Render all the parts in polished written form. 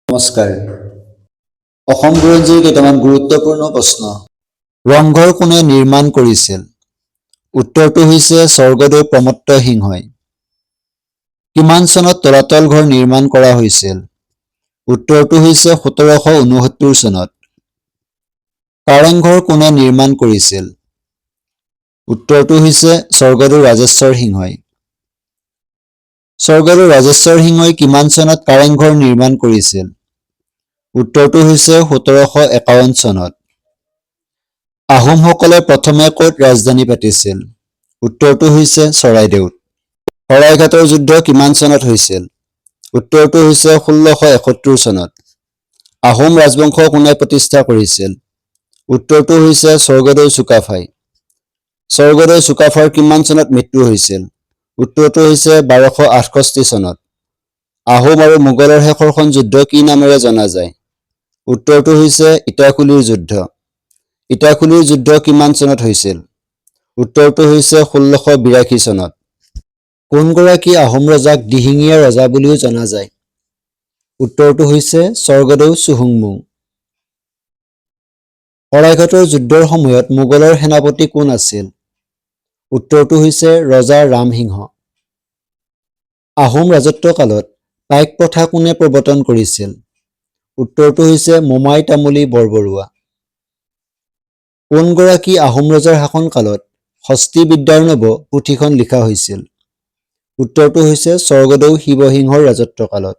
নমস্কাৰ। অসম বুৰঞ্জীৰ কেইটামান গুৰুত্বপূৰ্ণ প্ৰশ্ন। ৰংঘৰ কোনে নিৰ্মাণ কৰিছিল? উত্তৰটো হৈছে স্বৰ্গদেউ প্ৰমত্ত সিংহই। কিমান চনত তলাতল ঘৰ নিৰ্মাণ কৰা হৈছিল? উত্তৰটো হৈছে 1769 চনত। কাৰেংঘৰ কোনে নিৰ্মাণ কৰিছিল? উত্তৰটো হৈছে স্বৰ্গদেউ ৰাজেশ্বৰ সিংহই। স্বৰ্গদেউ ৰাজেশ্বৰ সিংহই কিমান চনত কাৰেংঘৰ নিৰ্মাণ কৰিছিল? উত্তৰটো হৈছে 1751 চনত। আহোমসকলে প্ৰথমে ক'ত ৰাজধানী পাতিছিল? উত্তৰটো হৈছে চৰাইদেউত। শৰাইঘাটৰ যুদ্ধ কিমান চনত হৈছিল? উত্তৰটো হৈছে 1671 চনত। আহোম ৰাজবংশ কোনে প্ৰতিষ্ঠা কৰিছিল? উত্তৰটো হৈছে স্বৰ্গদেউ চুকাফাই। স্বৰ্গদেউ চুকাফাৰ কিমান চনত মৃত্যু হৈছিল? উত্তৰটো হৈছে 1268 চনত। আহোম আৰু মোগলৰ শেষৰখন যুদ্ধ কি নামেৰে জনা যায়? উত্তৰটো হৈছে ইটাখুলিৰ যুদ্ধ। ইটাখুলিৰ যুদ্ধ কিমান চনত হৈছিল? উত্তৰটো হৈছে 1682 চনত। কোনগৰাকী আহোম ৰজাক দিহিঙীয়া ৰজা বুলিও জনা যায়? উত্তৰটো হৈছে স্বৰ্গদেউ চুহুংমুং। শৰাইঘাটৰ যুদ্ধৰ সময়ত মোগলৰ সেনাপতি কোন আছিল? উত্তৰটো হৈছে ৰজা ৰামসিংহ। আহোম ৰাজত্বকালত পাইক প্ৰথা কোনে প্ৰৱৰ্তন কৰিছিল? উত্তৰটো হৈছে মোমাই তামুলী বৰবৰুৱা। কোনগৰাকী আহোম ৰজাৰ শাসনকালত হস্তি বিদ্যাৰ্ণৱ পুথিখন লিখা হৈছিল? উত্তৰটো হৈছে স্বৰ্গদেউ শিৱসিংহৰ ৰাজত্বকালত।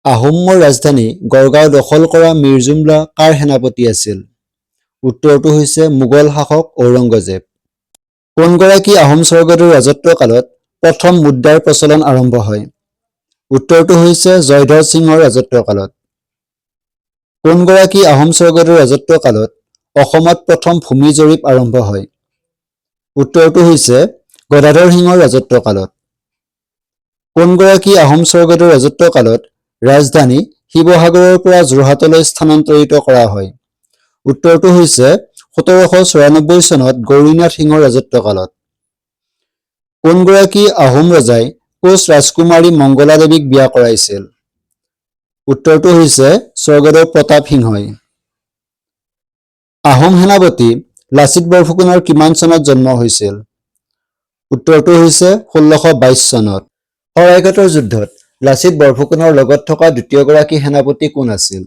আহোমৰ ৰাজধানী গড়গাঁও দখল কৰা মিৰজুমলা কাৰ সেনাপতি আছিল? উত্তৰটো হৈছে মোগল শাসক ঔৰংগজেব। কোনগৰাকী আহোম স্বৰ্গদেউৰ ৰাজত্বকালত প্ৰথম মুদ্ৰাৰ প্ৰচলন আৰম্ভ হয়? উত্তৰটো হৈছে জয়ধ্বজ সিংহৰ ৰাজত্বকালত। কোনগৰাকী আহোম স্বৰ্গদেউৰ ৰাজত্বকালত অসমত প্ৰথম ভূমি জৰীপ আৰম্ভ হয়? উত্তৰটো হৈছে গদাধৰ সিংহৰ ৰাজত্বকালত। কোনগৰাকী আহোম স্বৰ্গদেউৰ ৰাজত্বকালত ৰাজধানী শিৱসাগৰৰ পৰা যোৰহাটলৈ স্থানান্তৰিত কৰা হয়? উত্তৰটো হৈছে 1794 চনত গৌৰীনাথ সিংহৰ ৰাজত্বকালত। কোনগৰাকী আহোম ৰজাই কোচ ৰাজকুমাৰী মংগলা দেৱীক বিয়া কৰাইছিল? উত্তৰটো হৈছে স্বৰ্গদেউ প্ৰতাপ সিংহই। আহোম সেনাপতি লাচিত বৰফুকনৰ কিমান চনত জন্ম হৈছিল? উত্তৰটো হৈছে 1622 চনত। শৰাইঘাটৰ যুদ্ধত লাচিত বৰফুকনৰ লগত থকা দ্বিতীয়গৰাকী সেনাপতি কোন আছিল?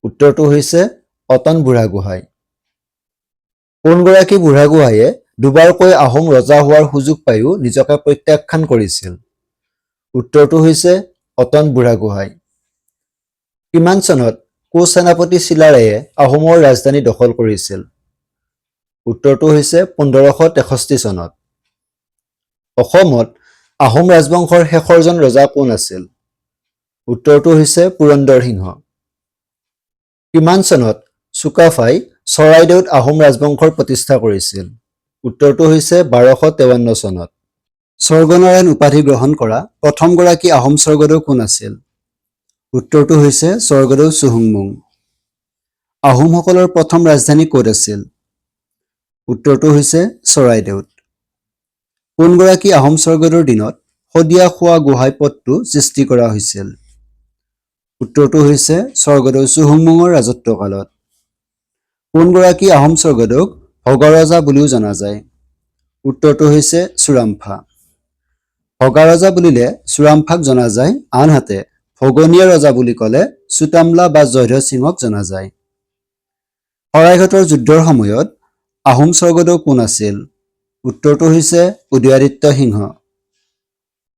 উত্তৰটো হৈছে অতন বুঢ়াগোহাঁই। কোনগৰাকী বুঢ়াগোহাঁইয়ে দুবাৰকৈ আহোম ৰজা হোৱাৰ সুযোগ পায়ো নিজকে প্ৰত্যাখ্যান কৰিছিল? উত্তৰটো হৈছে অতন বুঢ়াগোহাঁই। কিমান চনত কোচ সেনাপতি চিলাৰায়ে আহোমৰ ৰাজধানী দখল কৰিছিল? উত্তৰটো হৈছে 1563 চনত। অসমত আহোম ৰাজবংশৰ শেষৰজন ৰজা কোন আছিল? উত্তৰটো হৈছে পুৰন্দৰ সিংহ। কিমান চনত চুকাফাই চৰাইদেউত আহোম ৰাজবংশৰ প্ৰতিষ্ঠা কৰিছিল? উত্তৰটো হৈছে 1253 চনত। স্বৰ্গনাৰায়ণ উপাধি গ্ৰহণ কৰা প্ৰথমগৰাকী আহোম স্বৰ্গদেউ কোন আছিল? উত্তৰটো হৈছে স্বৰ্গদেউ চুহুংমুং। আহোমসকলৰ প্ৰথম ৰাজধানী ক'ত আছিল? উত্তৰটো হৈছে চৰাইদেউত। কোনগৰাকী আহোম স্বৰ্গদেউৰ দিনত শদিয়া খোৱা গোহাঁই পদটো সৃষ্টি কৰা হৈছিল? উত্তৰটো হৈছে স্বৰ্গদেউ চুহুংমুঙৰ ৰাজত্বকালত। কোনগৰাকী আহোম স্বৰ্গদেউক ভগৰজা বুলিও জনা যায়? উত্তৰটো হৈছে চুৰামফা। ভগাৰজা বুলিলে চুৰামফাক জনা যায়, আনহাতে ভগনীয়া ৰজা বুলি ক'লে চুতামলা বা জয়ধ্বজ সিংহক জনা যায়। শৰাইঘাটৰ যুদ্ধৰ সময়ত আহোম স্বৰ্গদেউ কোন আছিল? উত্তৰটো হৈছে উদয়াদিত্য সিংহ।